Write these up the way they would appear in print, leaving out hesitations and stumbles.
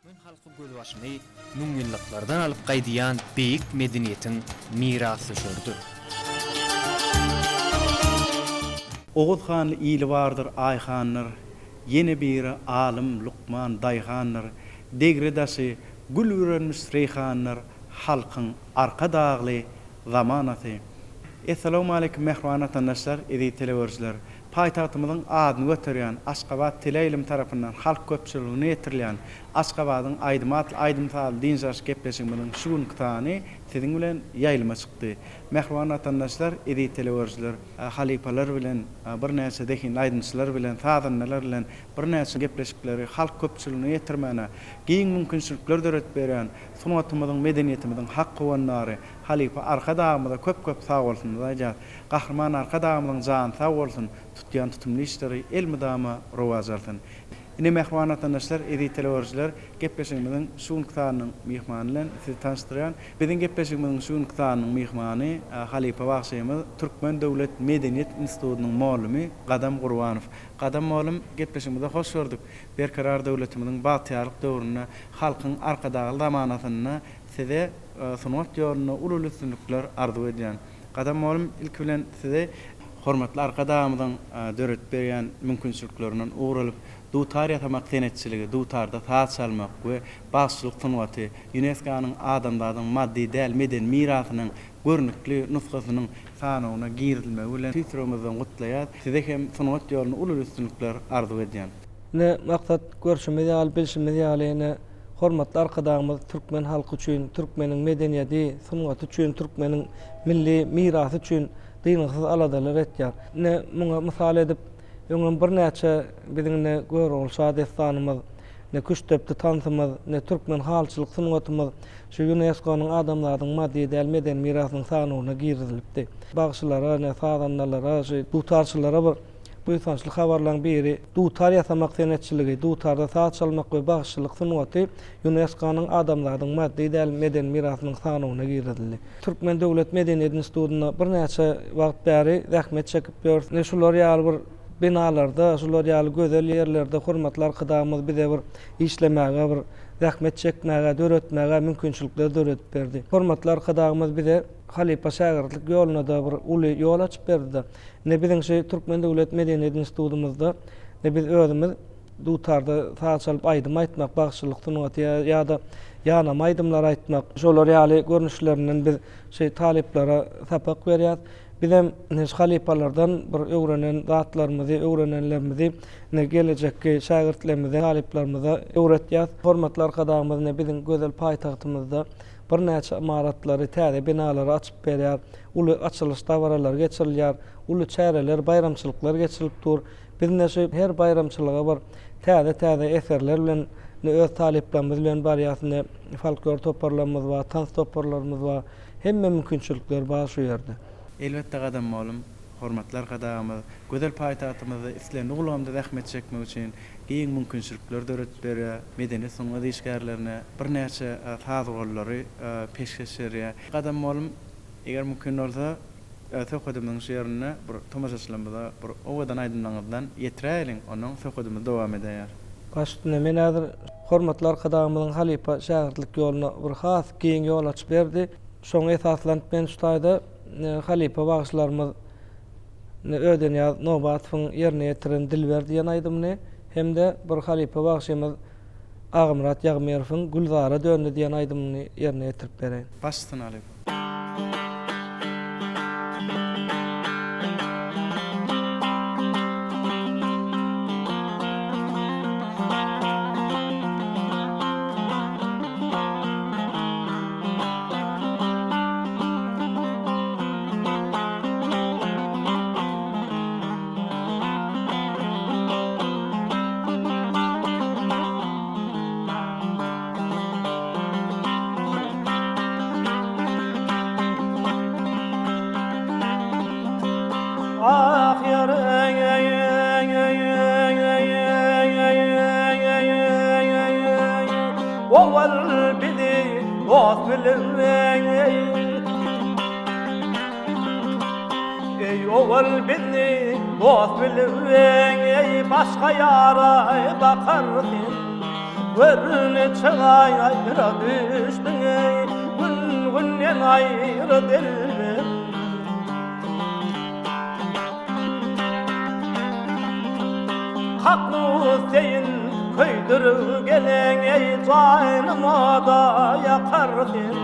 Türkmen halky gözbaşyny müňýyllyklardan alyp gaýdýan beýik medeniýetiň mirasdüşeridir. Oguz hanly ili bardyr, Aý handyr, Ýene biri alym, lukman, daýhandyr, Degre-daşy gül bürenmiş reýhandyr, Halkyň Arkadagly zamanasy. Essalawmaleýkim mähriban watandaşlar, eziz telegörüjiler! Paýtagtymyzyň adyny göterýän Aşgabat teleýaýlymy tarapyndan halk köpçüligine ýetirilýän Aşgabadyň aýdymy atly aýdym-sazly dynç alyş gepleşigimiziň şu günki sany siziň bilen ýaýlyma çykdy. Mähriban watandaşlar, eziz telegörüjiler, halypalar bilen, birnäçe zehinli aýdymçylar bilen, sazandalar bilen birnäçe gepleşikleri halk köpçüligine ýetirmäne giň mümkinçilikler döredip berýän sungatymyzyň, medeniýetimiziň hak howandary halypa Arkadagymyza köp-köp sagbolsunymyzy aýdýarys. Gahryman Arkadagymyzyň jany sag bolsun, tutýan tutumly işleri elmydama rowaç alsyn. Ine mähriban watandaşlar, eziz telegörüjiler, gepleşigimiziň şu günki sanynyň myhmany bilen sizi tanyşdyrýan. Biziň gepleşigimiziň şu günki sanynyň myhmany halypa bagşymyz, Türkmen döwlet medeniýet institutynyň mollümi Gadam Gurbanow. Gadam mollum, gepleşigimize hoş gördük. Berkarar döwletimiziň bagtyýarlyk döwründe, Halkyň Arkadagly zamanasynda size sungat ýolunda uly-uly üstünlikler arzuw edýän. Gadam mollum, ilki bilen sizi hormatly Arkadagymyzyň döredip berýän mümkinçiliklerinden ugur alyp, dutar ýasamak senetçiligi, dutarda saz çalmak we bagşyçylyk sungaty ÝUNESKO-nyň adamzadyň maddy däl medeni mirasynyň görnükli nusgasynyň sanawyna girizilmegi bilen tüýs ýüregimizden gutlaýarys. Size hem sungat ýolunda uly üstünlikler arzuw edýän. Ine, maksat, görşümiz ýaly, bilşimiz ýaly, ine, Hormatly Arkadagymyz türkmen halky üçin, türkmeniň medeniýeti, sungaty üçin, türkmeniň milli mirasy üçin dyngysyz aladalar etýär. Ine, muňa mysal edip, öňem birnäçe biziň ine Görogly şa dessanymyz, ine Küştdepdi tansymyz, ine türkmen halyçylyk sungatymyz şu ÝUNESKO-nyň adamzadyň maddy däl medeni mirasynyň sanawyna girizilipdi. Bagşylara, ine sazandalara, şu dutarçylara bir Buýsançly habarlaryň biri, dutar ýasamak senetçiligi, dutarda saz çalmak we bagşyçylyk sungaty ÝUNESKO-nyň adamzadyň maddy däl medeni mirasynyň sanawyna girizildi. Türkmen döwlet medeniýet institutynda birnäçe wagt bäri zähmet çekip ýörüs. Ine şular ýaly bir binalarda, şular ýaly gözel ýerlerde hormatly Arkadagymyz bize bir işlemäge, bir zähmet çekmäge, döretmäge mümkinçilikler döredip berdi. Hormatly Arkadagymyz bize halypa-şägirtlik ýoluna-da bir uly ýol açyp berdi-de. Ine biziň şu Türkmen döwlet medeniýet institutymyzda ine biz özümiz dutarda saz çalyp aýdym aýtmak, bagşylyk sungaty ýa-da ýanama aýdymlar aýtmak, şolar ýaly görnüşlerinden biz şu talyplara sapak berýäs. Bizem ine şu halypalardan bir öwrenen zatlarymyzy, öwrenenlerimizi ine gelejekki şägirtlerimize, talyplarymyza öwretýäs. Hormatly Arkadagymyz ine biziň gözel paýtagtymyzda birnäçe ymaratlary, täze binalary açyp berýär. Uly açylyş dabaralary geçirilýär, uly çäreler, baýramçylyklar geçirilip dur. Biz ine şu her baýramçylyga bir täze-täze eserler bilen ine öz talyplarymyz bilen barýas. Ine folklor toparlarymyz bar, tans toparlarymyz bar. Hemme mümkinçilikler bar şu ýerde. Elbetde gadam oglum, hormatly Arkadagymyz gözel paýtagtymyzda islendik ulgamda zähmet çekmek üçin giň mümkinçilikleri döredip berýär, medeniýet-sungat işgärlerine birnäçe saz gurallary peşgeş berýär. Gadam oglum, Eger mümkin bolsa, söhbedimiziň şu ýerinde bir tomaşaçylarymyza bir owadan aýdymlaryňyzdan ýetiräýeliň, onnoň söhbedimizi dowam edäýer. Baş üstüne, men häzir hormatly Arkadagymyzyň halypa şägirtlik ýoluna bir has giň ýol açyp berdi. Şoňa esaslanyp men şu taýda halypa bagşylarymyz Ödenyýaz Nobatowyň ýerine ýetiren Dilber diýen aýdymyny hem-de bir halypa bagşymyz Agamyrat Ýagmyrowyň Gülzara döndi diýen aýdymyny ýerine ýetirip bereýin. Baş üstüne halypa. Ah ýar Owal bizi dost bilip Eý owal bizi dost bilip Eý başga ýara bakar sen. Gör niçik aýra düşdüň eý, Gün-günden aýra dilber. Kaknus deýin köýdürip gelen eý, Jaýynym oda ýakar sen.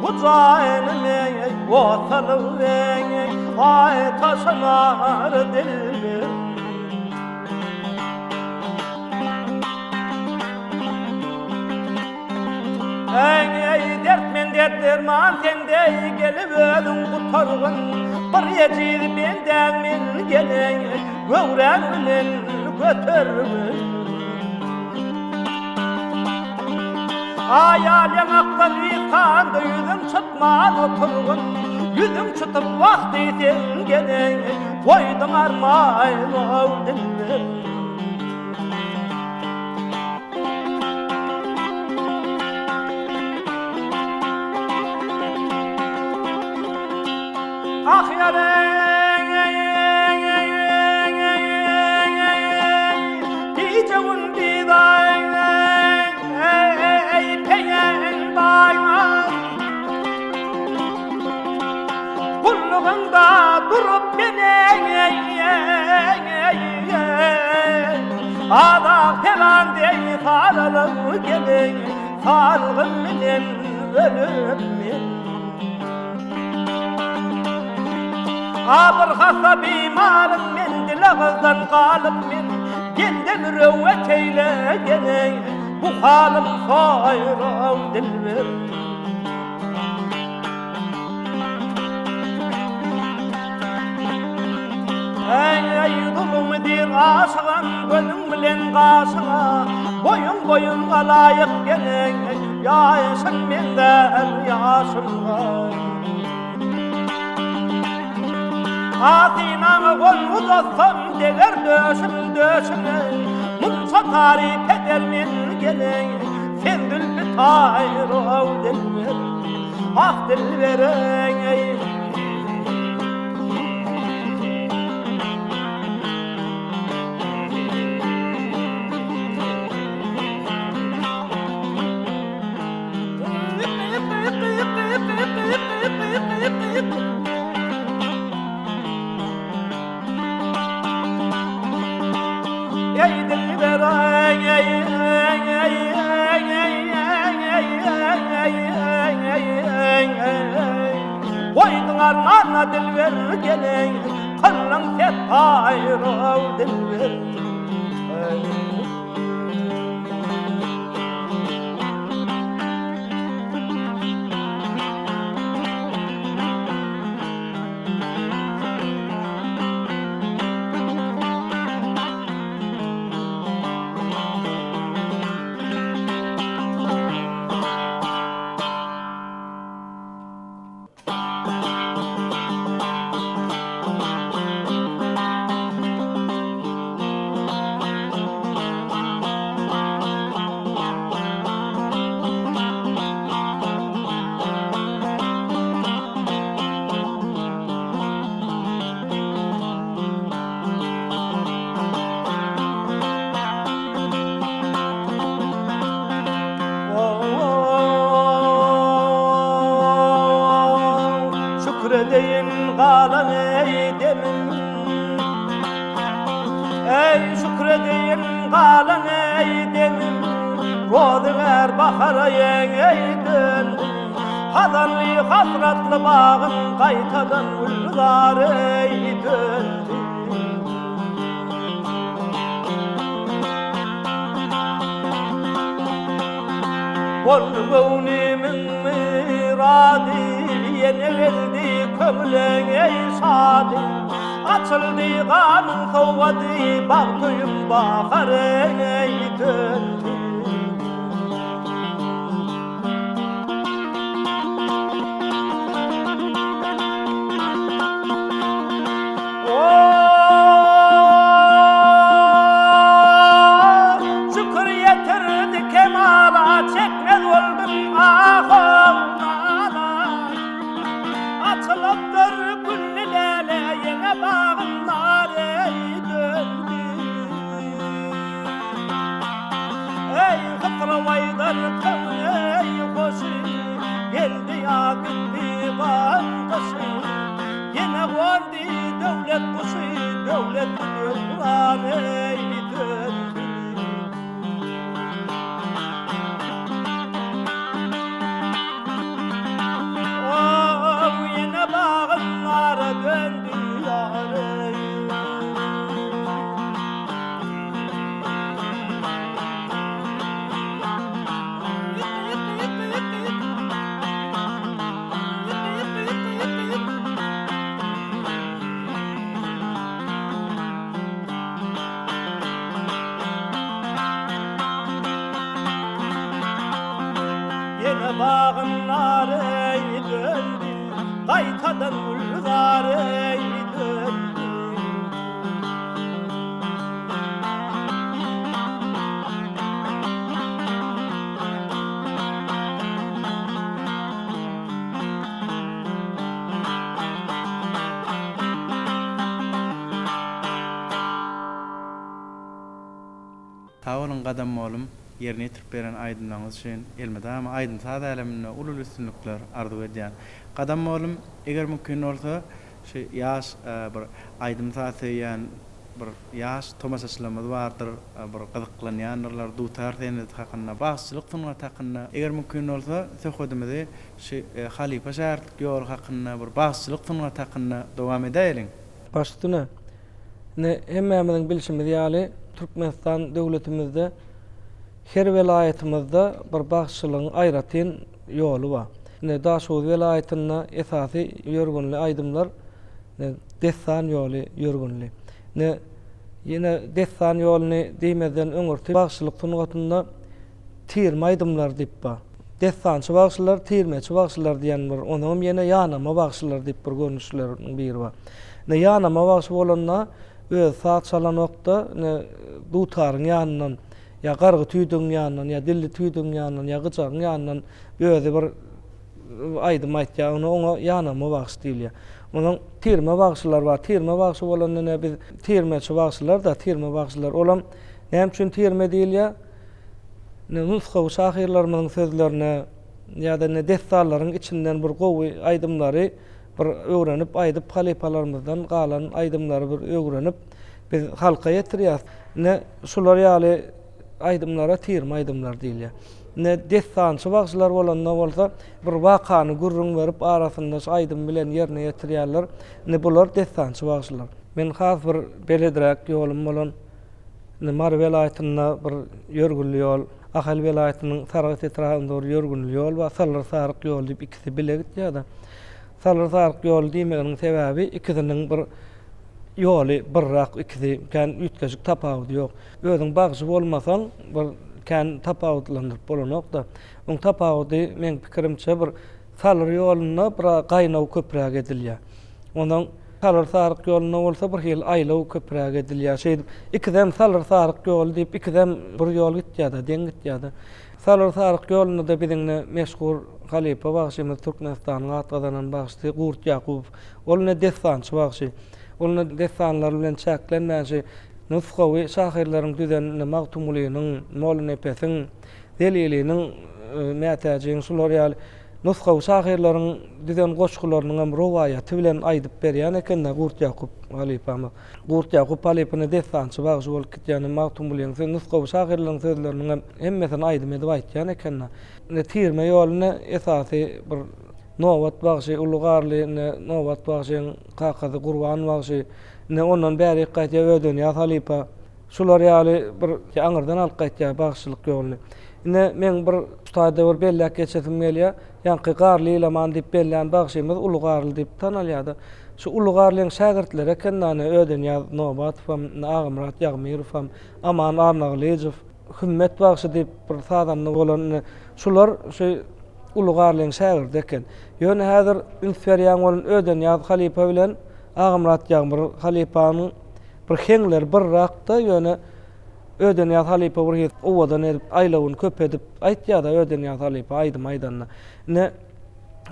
Bu jaýynym eý, ot salyp eý, Aý taşlar dilber. Eý, dert men dert derman sende gelip özüň gutargyn Bir ejiz bendäň men geleň göwräň bilen götergin Aýal ýaňakdan ýykanda ýüzüň çytman oturgyn Ýüzüň çytyp wah diýseň geleň goýduň armaýyn-ow dilber. Ah Gije gündiz ay ey peýen baýma Gullugyňda durup menen Adak pelan deý saralyp gelen Salgym bilen ölüp men. A bir hassa bimarym men Dil-agyzdan galyp men Gel-de mürewwet eýle gelen Bu halym soýraw dilber. Eý, zulum diýr aşygam, gözüň bilen gaşyňa, Boýuň boýuňa laýyk gelen, ýaşyň meňzär ýaşymga. A synaňa gol uzatsam, deger döşüm döşüňe, Munça taryp eder men gelen, sen zülpi taýraw dilber. Ah dilber-eý. Ey dilber ey ey ey ey ey ey ey ey ey Goýduň armana dilber geleň Kyldyň setpaýraw dilber Şükür edeýin galan eý demim Eý şükür edeýin galan eý demim Rozygär bahara ýeň eý döndüm Hazanly hasratly bagym gaýtadan gülzar eý döndi. Boldy göwnümiň myrady, ýene geldi köňlüň eý şady. Açyldy gamyň sowgady, bagt öýüm bahar eý döndi. Şükür ýetirdi kemala, çekmez boldum ah-u nala. Açylypdyr gülli läle, ýene bagym nar eý döndi. Hysrow aýdar köňül hoşy, Geldi ýaz gitdi gam gyşy. Ýene gondy döwlet guşy, Döwletli döwran eý döndi. Oh, ýene bagym nara döndi ýar eý. Ýene bagym nar eý döndi, Gaýtadan gülzar eý döndi. Sag boluň Gadam molum ýerine ýetirip beren aýdymlaryňyz üçin elmydama aýdym-saz äleminde uly-uly üstünlikler arzuw edýän. Gadam molum eger mümkin bolsa şu ýaş bir aýdym-saz söýýän bir ýaş tomaşaçylarymyz bardyr, bir gyzyklanýandyrlar dutar senedi hakynda, bagşyçylyk sungaty hakynda. Eger mümkin bolsa söhbedimizi şu halypa-şägirtlik ýoly hakynda, bir bagşyçylyk sungaty hakynda dowam edäýeliň. Baş üstüne. Indi hemmämiziň bilşimiz ýaly, Türkmenistan döwletimizde her welaýatymyzda bir bagşyçylygyň aýratyn ýoly bar. Indi Daşoguz welaýatynda esasy ýörgünli aýdymlar dessan ýoly ýörgünli. Indi ýene dessan ýoluny diýmezden öňürti bagşylyk sungatynda tirme aýdymlar diýip bar. Dessançy bagşylar, tirmeçi bagşylar diýen bir, onuňam ýene ýanama bagşylar diýip bir görnüşleriniň biri bar. Indi ýanama bagşy bolanda özi saz çalanokda, indi dutaryň ýanyndan ýa gargy tüýdügiň ýanyndan, ýa dilli tüýdügiň ýanyndan, ýa gyjagyň ýanyndan özi bir aýdym aýtýar, ony oňa ýanama bagşy diýilýär. Onuň tirme bagşylar bar. Tirme bagşy bolanda ine biz tirmeçi bagşylar-da, tirme bagşylar. Olam näme üçin tirme diýilýär? Ine nusgawy şahyrlarymyzyň sözlerine ýa-da ine dessanlaryň içinden bir gowy aýdymlary bir öwrenip aýdyp halypalarymyzdan galan aýdymlary bir öwrenip biz halka ýetirýäris. Ine şular ýaly aýdymlara tirme aýdymlar diýilýär. Ine dessançy bagşylar bolanda bolsa bir wakany gürrüň berip arasynda şu aýdym bilen ýerine ýetirýärler. Ine bular dessançy bagşylar. Men has bir beledräk ýolum bolan indi Mary welaýatynda bir ýörgünli ýol, Ahal welaýatynyň Saragt etrabynda bir ýörgünli ýol bar, Salyr-Saryk ýoly diýip ikisi bile gitýär-de. Salyr-Saryk ýoly diýmeginiň sebäbi ikisiniň bir ýoly birrak ikisi kän üýtgeşik tapawudy ýok. Özüň bagşy bolmasaň bir kän tapawutlandyryp bolanok-da. Oň tapawudy meň pikirimçe bir Salyr ýolunda bir gaýnaw köpräk edilýär. Onsoň Salyr-Saryk ýolunda bolsa bir hili aýlaw köpräk edilýär. Şeýdip ikisem Salyr-Saryk ýoly diýip ikisem bir ýol gitýär-de, deň gitýär-de. Salyr-Saryk ýolunda-da biziň ine meşhur halypa bagşymyz Türkmenistanyň at gazanan bagşysy Gurt Ýakubow. Ol ine dessançy bagşy. Ol ine dessanlar bilen çäklenmän şu nusgawy şahyrlaryň düzen ine Magtymgulynyň, Mollanepesiň, Zeliliniň, Mätäjiň şular ýaly nusgawy şahyrlaryň düzen goşgularynyň hem rowaýaty bilen aýdyp berýän eken-de Gurt Ýakup halypamyz. Gurt Ýakup halypa ine dessançy bagşy bolup gidýän Magtymgulynyň söz nusgawy şahyrlaryň sözleriniň hem hemmesini aýdym edip aýtýan eken-de. Ine tirme ýoluny esasy bir Nobat bagşy, Uly Garly, ine Nobat bagşyň kakasy Gurban bagşy, ine ondan bärik gaýtýar Ödenýaz halypa. Şular ýaly bir aňyrdan alyp gaýtýar bagşylyk ýoluny. Ine meň bir şu taýda bir belläp geçesim gelýär. Ýaňky Garly Ilaman diýip bellän bagşymyz Uly Garly diýip tanalýar-da. Şu Uly Garlyň şägirtleri eken-de ine Ödenýaz Nobatowam, ine Agamyrat Ýagmyrowam, Aman Annagylyjow, Hümmet bagşy diýip bir sazanda bolan ine şular şu Uly Garlyň şägirdi eken. Ýöne häzir üns berýän bolan Ödenýaz halypa bilen Agamyrat Ýagmyr halypanyň bir heňleri birrakda ýöne Ödenýaz halypa bir hili owadan edip aýlawyny köp edip aýtýada Ödenýaz halypa aýdym aýdanda. Ine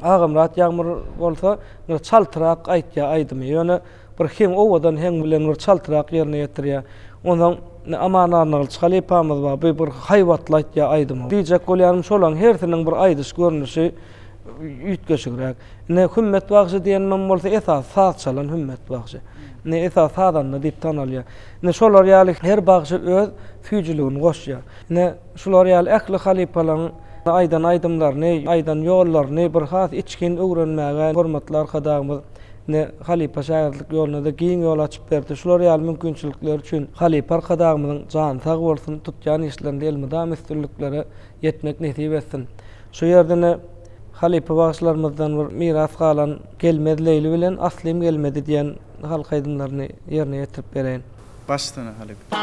Agamyrat Ýagmyr bolsa bir çaltrak aýtýar aýdymy. Ýöne bir heň owadan heň bilen bir çaltrak ýerine ýetirýär. Onsoň. Indi Aman Annagylyç halypamyz bar, bu bir haýbatly aýtýar aýdymy. Diýjek bolýanym şolaň hersiniň bir aýdyş görnüşi üýtgeşigräk. Indi Hümmet bagşy diýenimem bolsa esasy saz çalan Hümmet bagşy. Indi esasy sazanda diýip tanalýar. Indi şolar ýaly her bagşy öz süýjüligini goşýar. Indi şular ýaly ähli halypalaryň aýdan aýdymlaryny, aýdan ýollaryny bir has içgin öwrenmäge hormatly Arkadagymyz indi halypa-şägirtlik ýoluna-da giň ýol açyp berdi. Şular ýaly mümkinçilikler üçin halypa Arkadagymyzyň jany sag bolsun, tutýan işlerinde elmydama üstünliklere ýetmek nesip etsin. Şu ýerde-de halypa bagşylarymyzdan bir miras galan Gelmez Leýli bilen Aslym gelmedi diýen halk aýdymlaryny ýerine ýetirip bereýin. Baş üstüne halypa.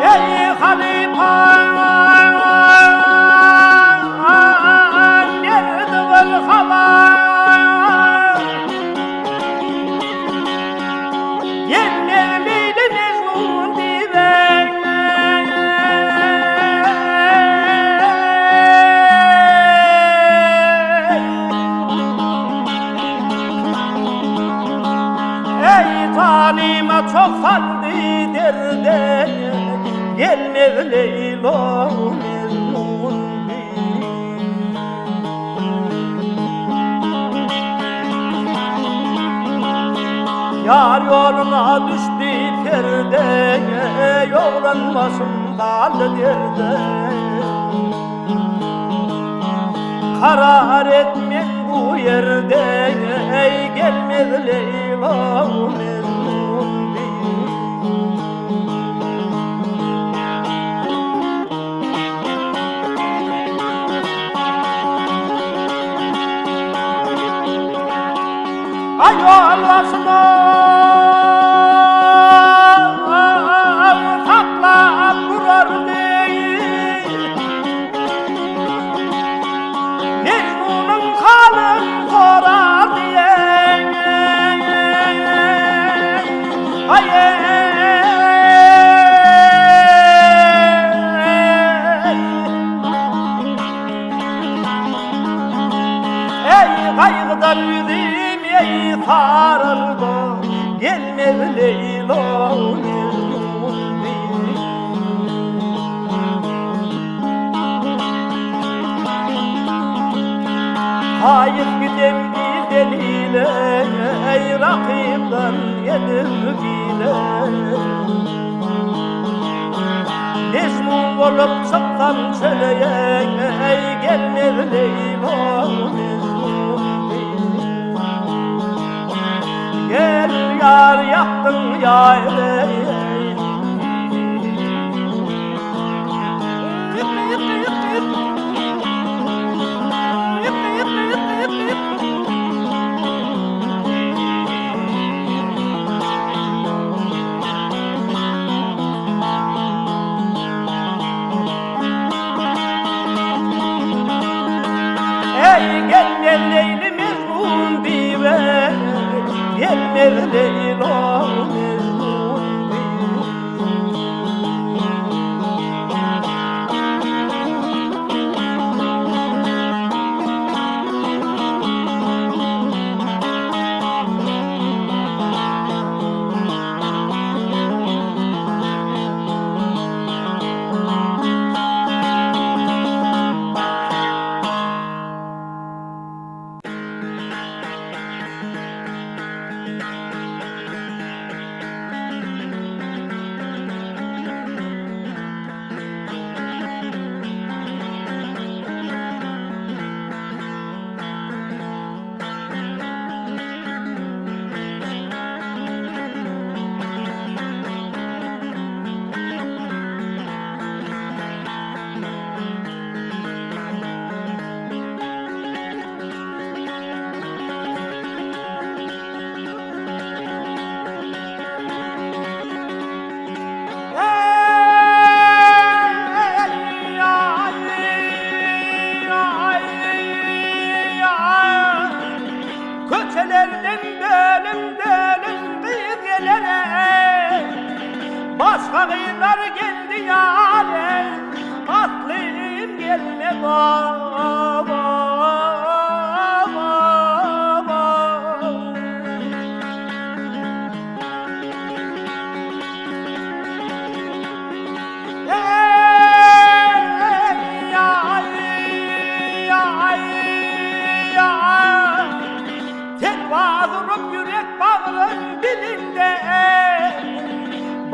Eý halypa berdi bir habar Gelmez Leýli Mejnun diýen Eý janyma çok saldy derde Gelmez Leýlo Mejnun Ýar ýoluna düşdi perde Ýoglan başym galdy derde Karar et men bu ýerde Eý gelmez Leýla Mejnun Aý ýolbaşyny saklap durar deý Mejnunyň halyn sorar diýen Aý Eý gaýgydan ýüzüm eý saraldy Gelmez Leýla Mejnun diý. Haýyp gidem ilden ile Eý rakypdan edip hile Mejnun bolup çyksam çöle Eý gelmez Leýla Mejnun Gel ýar ýakdyň ýaýly Eý gelmez Leýli Mejnun diýme, Gelmez Leýla Mejnun diýme.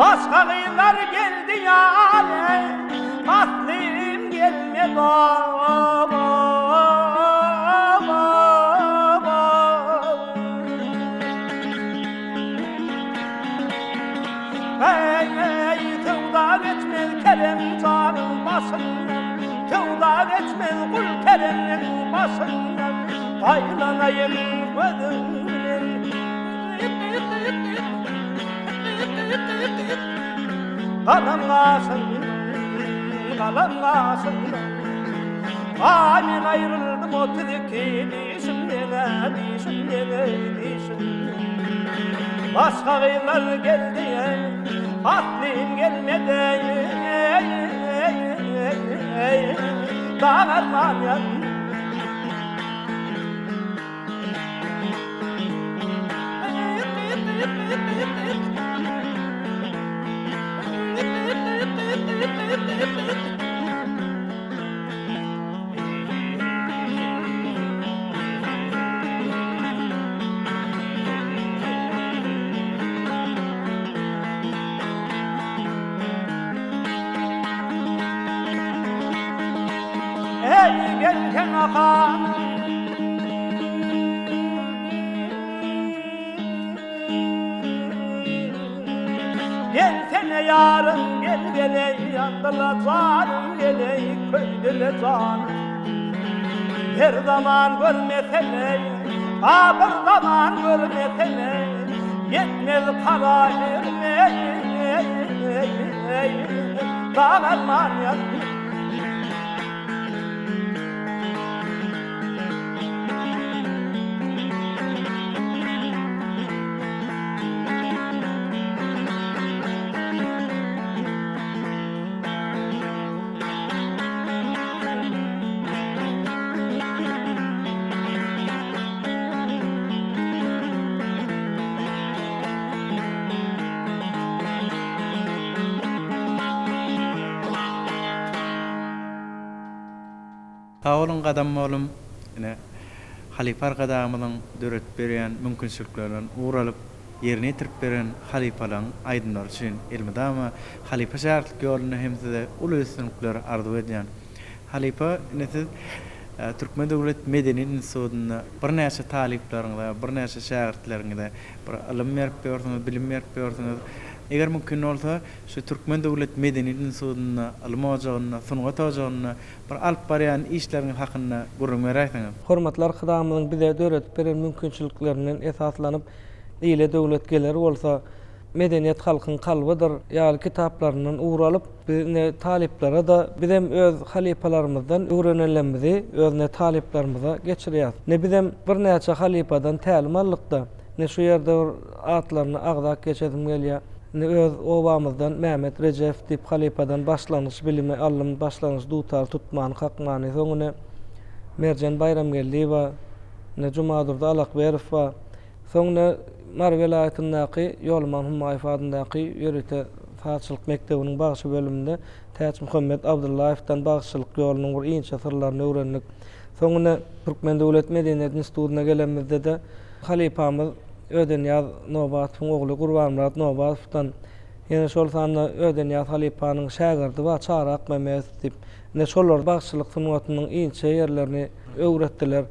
Başga gyzlar geldi ýar Aslym gelmedi Eý eý söwda geçmez Kerem janyň başyndan Söwda geçmez gul Keremniň başyndan Aýlanaýyn gözüň bilen Galam gaşyndan, galam gaşyndan Aý men aýryldym 32 dişimden-ä, dişimden-eý, dişimden. Başga gyzlar geldi, aslym gelmedi, eý, dag arman ýandy. Eý, gelsene hanym! Gelsene ýarym gel geleý ýandyla janym geleý köýdüle janym Her zaman görmesene a bir zaman görmesene ýetmez para ýerine Dag arman ýazdy. Sag boluň gadam oglum. Ine, halypa Arkadagymyzyň döredip berýän mümkinçiliklerinden ugur alyp, ýerine ýetirip beren halypalaryň aýdymlary üçin elmydama halypa-şägirtlik ýolunda hem size uly üstünlikler arzuw edýän. Halypa, ine siz Türkmen döwlet medeniýet institutynda birnäçe talyplaryňyza, birnäçe şägirtleriňize bir ylym berip ýörsüňiz, bilim berip ýörsüňiz. Eger mümkin bolsa, şu Türkmen döwlet medeniýet institutynda, ylym ojagynda, sungat ojagynda Bir alyp barýan işleriňiz hakynda gürrüň beräýseňiz. Hormatly Arkadagymyzyň bize döredip beren mümkinçiliklerinden esaslanyp, Ile döwlet geler bolsa, Medeniýet halkyň kalbydyr ýaly kitaplaryndan ugur alyp, biz ine talyplara-da, bizem öz halypalarymyzdan öwrenenlerimizi öz ine talyplarymyza geçirýäris. Ine bizem birnäçe halypadan tälim aldyk-da, ine şu ýerde bir atlaryny agzap geçesim gelýär. Indi öz obamyzdan Mehmet Rejepow diýip halypadan başlangyç bilimi aldym, başlangyç dutar tutmany, kakmany. Soň ine Merjen Baýramgeldiýewa, ine Jumadurdy Alakberow bar. Soň ine Mary welaýatyndaky Ýolman Hummaýew adyndaky ýörite sazçylyk mekdebiniň bagşy bölüminde Täçmuhammet Abdyllaýewden bagşyçylyk ýolunyň bir inçe syrlaryny öwrendik. Soň ine Türkmen döwlet medeniýet institutyna gelenimizde-de halypamyz Ödenyýaz Nobatowyň ogly Gurbanmyrat Nobatowdan, ýene şol sanda Ödenyýaz halypanyň şägirdi bar, Çary Akmämmedow diýip. Ine, şolar bagşylyk sungatynyň inçe ýerlerini öwretdiler.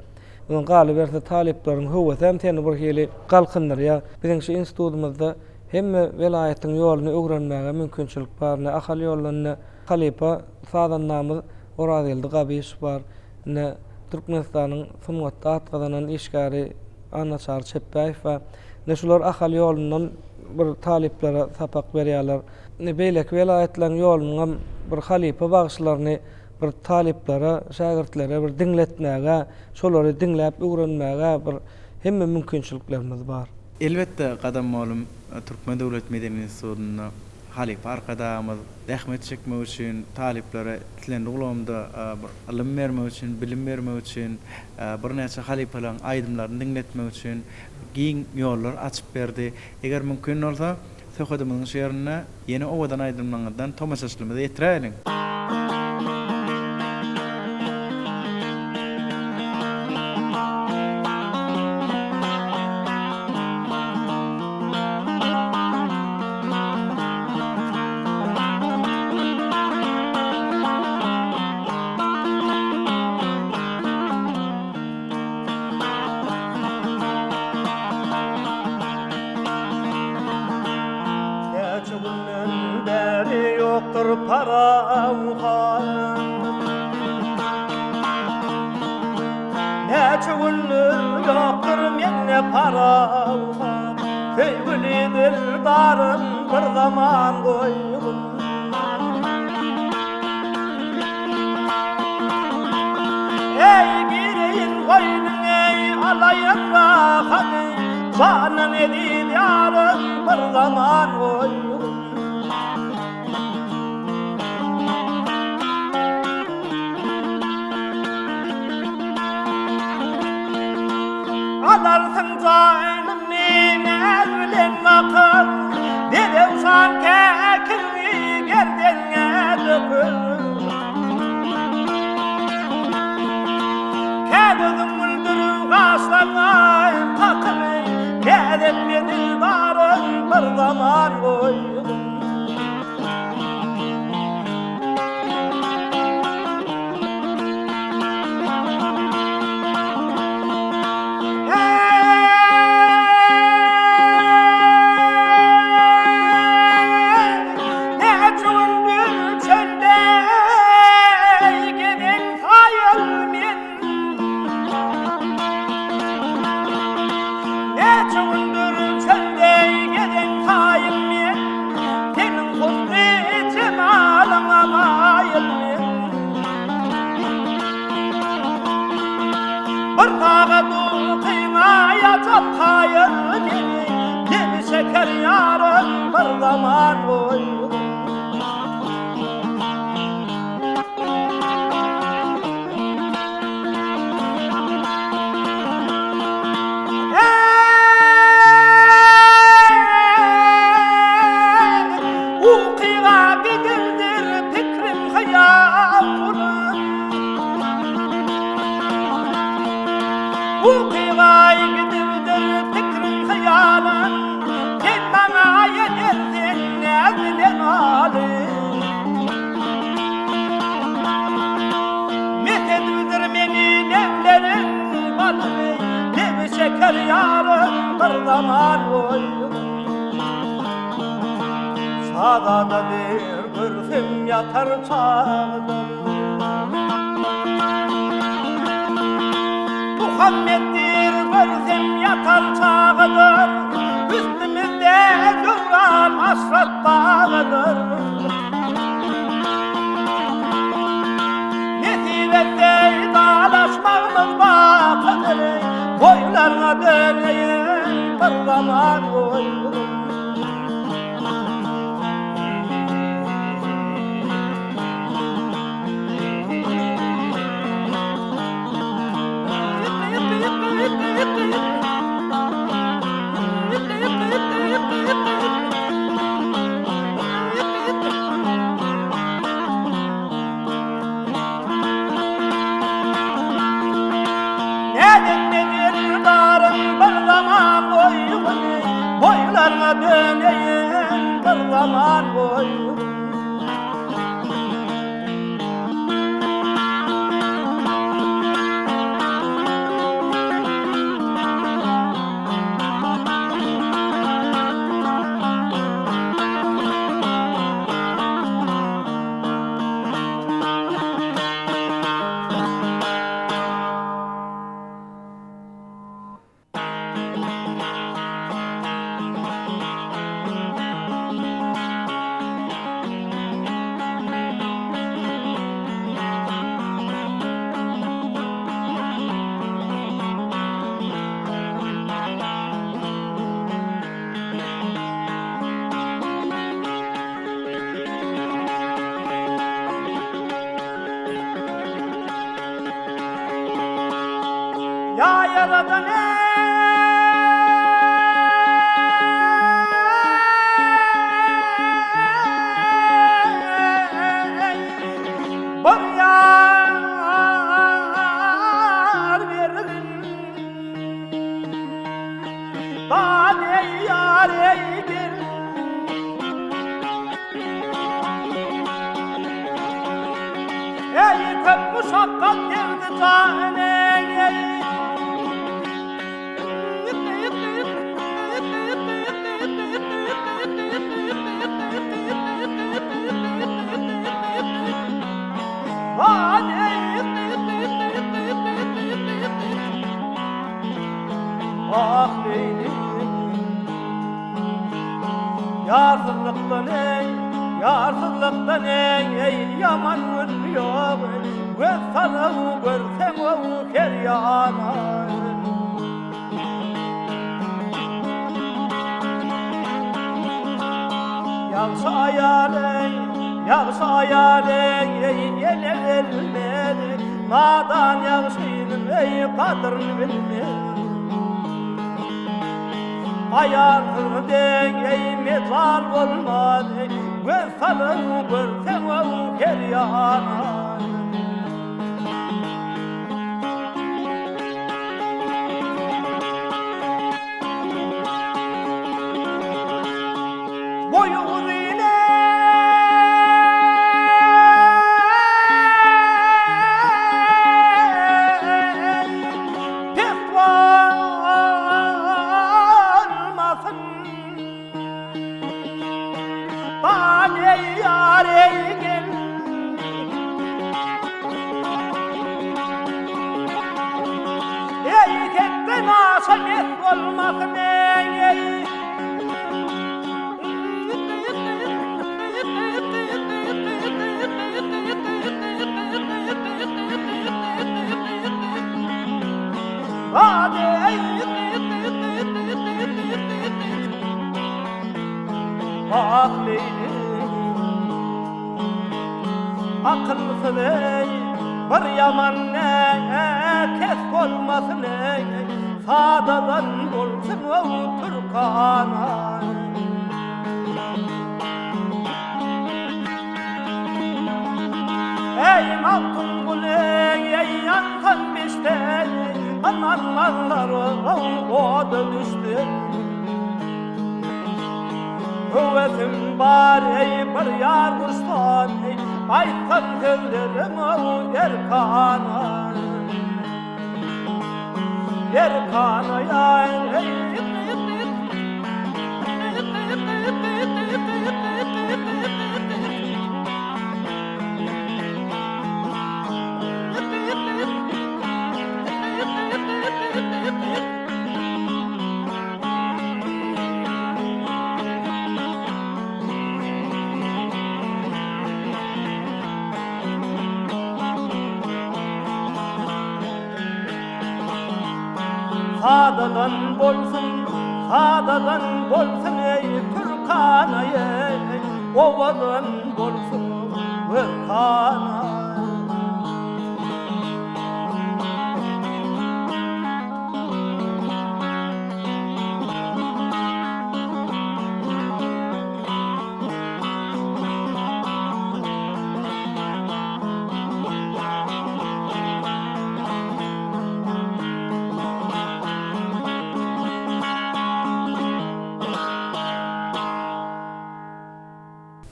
Ondan galyberse, talyplaryň höwesi hem seni bir hili galkyndyrýar. Biziň şu institutymyzda hemme welaýatyň ýoluny öwrenmäge mümkinçilik bar. Ine, Ahal ýolunda ine, halypa sazandamyz Orazgeldi Gabyşow bar. Ine, Türkmenistanyň sungatda at gazanan işgäri Annaçary Çepbäýew bar. Ine şular Ahal ýolundan bir talyplara sapak berýärler. Ine beýleki welaýatlaryň ýolunyňam bir halypa bagşylaryny bir talyplara, şägirtlere bir diňletmäge, şolary diňläp öwrenmäge bir hemme mümkinçiliklerimiz bar. Elbetde, Gadam mugallym Türkmen döwlet medeniýet institutynda Halypa Arkadagymyz zähmet çekmek üçin, talyplara islendik ulgamda bir ylym bermek üçin, bilim bermek üçin, birnäçe halypalaryň aýdymlaryny diňletmek üçin giň ýollar açyp berdi. Eger mümkin bolsa, söhbedimiziň şu ýerinde ýene owadan aýdymlaryňyzdan tomaşaçylymyza ýetiräýeliň! ýokdur parawhan. Näçe gündür ýokdur mende parawhan. Söýgüli dildarym bir zaman goýgun. Eý gireýin goýnuňa alaýyn rahaty. Jandan eziz ýarym bir zaman goýgun. Alarsyň janymy näz bilen bakyp, Bedewşan käkilini gerdenňe döküp. Kä gözüň güldürip gaşlaňa kakyp, Näz etme dildarym bir zaman goýgun. Näçe gündür çölde gezen saýyl men, Seniň husny jemalyňa maýyl men. Bir sagat ukyňa ýajap kaýyl meni, Demi şeker ýarym bir zaman goýgun. Ukyga gidildir pikrim hyýalym. Ukyga gidildir pikrim hyýalym. Sen maňa ýetersen näz bilen aly. Mesedüdir meni lebleriň balyny, Lebi şeker ýarym bir zaman goýdum. Şazada bir görsem ýatar çagdan. Muhammetdir görsem ýatar çagdan, Üstümizde döwran aşrat bagydyr. Nesip etse dalaşmagymyz bakydyr, Boýlaryňa döneýin bir zaman goýgun. Näzikli dildarym bir zaman goýguny, Boýlaryňa döneýin bir zaman goýguny. Ýa Ýaradan eý, bir ýar bergin. Dad eý ýar eý gel. Eý köp muşakgat degdi jana eý. Ýarsyzlykdan eý, ýarsyzlykdan eý, eý, ýaman gün ýok, Göz salyp görseň-ow her ýana. Ýagşy aýal eý, ýagşy aýal eý, eý, ele gelmez, Nadan ýagşynyň eý, gadryn bilmez. Aýalsyz deň eý, mejal bolmaz, Göz salyp görseň-ow her ýana. Boýy uzyn eý, pes bolmasyn. Gal eý ýar eý gel. Eý hetden aşa mes bolmasyn eý eý. Hadi eý. Ah Leýli Akylsyz eý Bir ýaman kes bolmasyn eý Sadadan bolsun ow türkana Eý Magtymguly eý ýansan bişde Ynanmazlar ow oda düşdi Höwesim bar eý bir ýar gursan eý Aýtsam sözlerim ow erkana Erkana ýar eý Sadadan bolsun, sadadan bolsun eý türkana eý, owadan bolsun görkana.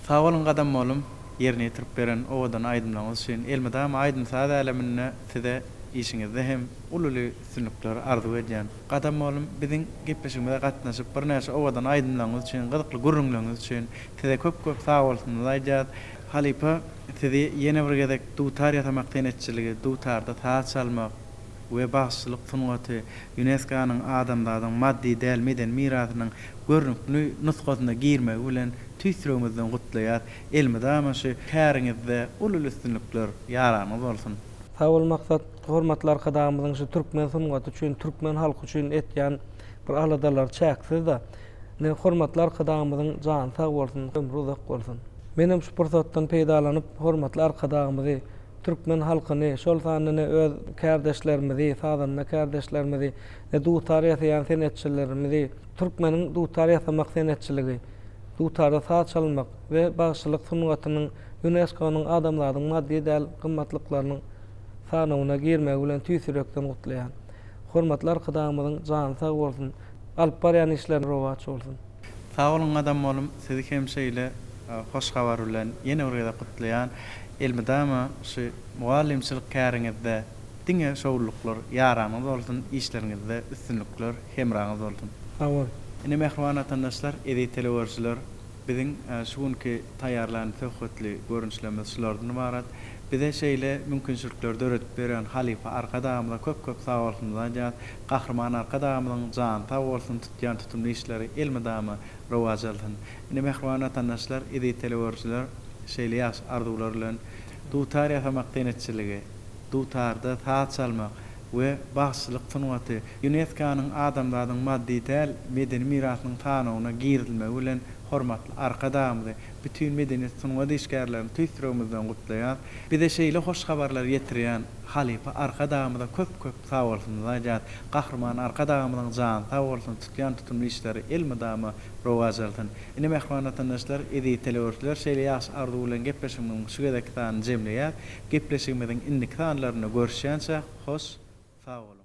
Sag boluň Gadam mollum ýerine ýetirip beren owadan aýdymlaryňyz üçin elmydama aýdym-saz äleminde size işiňizde hem uly-uly üstünlikler arzuw edýän. Gadam mollum biziň gepleşigimize gatnaşyp birnäçe owadan aýdymlaryňyz üçin gyzykly gürrüňleriňiz üçin size köp köp sagbolsunymyzy aýdýas. Halypa sizi ýene bir gezek dutar ýasamak senetçiligi, dutarda saz çalmak we bagşyçylyk sungaty UNESKO-nyň adamzadyň maddy däl medeni mirasynyň görnükli nusgasyna girmegi bilen tüýs ýüregimizden gutlaýas. Elmydama şu käriňizde uly-uly üstünlikler ýaranyňyz bolsun! Sag bol Maksat, hormatly Arkadagymyzyň şu türkmen sungaty üçin, türkmen halky üçin etýän bir aladalary çäksiz-de. Ine, hormatly Arkadagymyzyň jany sag bolsun, ömri uzak bolsun. Menem şu pursatdan peýdalanyp, hormatly Arkadagymyzy, türkmen halkyny, şol sanda ine öz kärdeşlerimizi, sazanda kärdeşlerimizi, ine dutar ýasaýan senetçilerimizi, türkmeniň dutar ýasamak senetçiligi, dutarda saz çalmak we bagşylyk sungatynyň Ýunesko-nyň adamzadyň maddy däl gymmatlyklarynyň sanawyna girmegi bilen tüýs ýürekden gutlaýan. Hormatly Arkadagymyzyň jany sag bolsun, alyp barýan işleri rowaç bolsun! Sag boluň Gadam oglum sizi hem şeýle hoş habar bilen ýene bir gezek gutlaýan. Elmydama şu mugallymçylyk käriňizde diňe şowlulyklar ýaranyňyz bolsun, işleriňizde üstünlikler hemraňyz bolsun. Sag bol. Ine mähriban watandaşlar, eziz telegörüjiler, Biziň şu günki taýýarlan söhbetli görnüşlerimiz şulardan ybarat. Bize şeýle mümkinçilikleri döredip berýän halypa Arkadagymyza köp-köp sagbolsunymyzy aýdýarys. Gahryman Arkadagymyzyň jany sag bolsun, tutýan tutumly işleri elmydama rowaç alsyn. Ine mähriban watandaşlar, eziz telegörüjiler, şeýle ýagşy arzuwlar bilen dutar ýasamak senetçiligi, dutarda saz çalmak we bagşyçylyk sungaty ÝUNESKO-nyň adamzadyň maddy däl medeni mirasynyň sanawyna girizilmegi bilen hormatly Arkadagymyzy, bütin medeniýet sungat işgärlerini tüýs ýüregimizden gutlaýas. Bize şeýle hoş habarlary ýetirýän halypa Arkadagymyza köp-köp sagbolsunymyzy aýdýas. Gahryman Arkadagymyzyň jany sag bolsun, tutýan tutumly işleri elmydama rowaç alsyn. Ine mähriban watandaşlar, eziz telegörüjiler şeýle ýagşy arzuw bilen gepleşigimiziň şu gezekki sanyny jemleýäs. Gepleşigimiziň indiki sanlarynda görüşýänçä hoş sag boluň.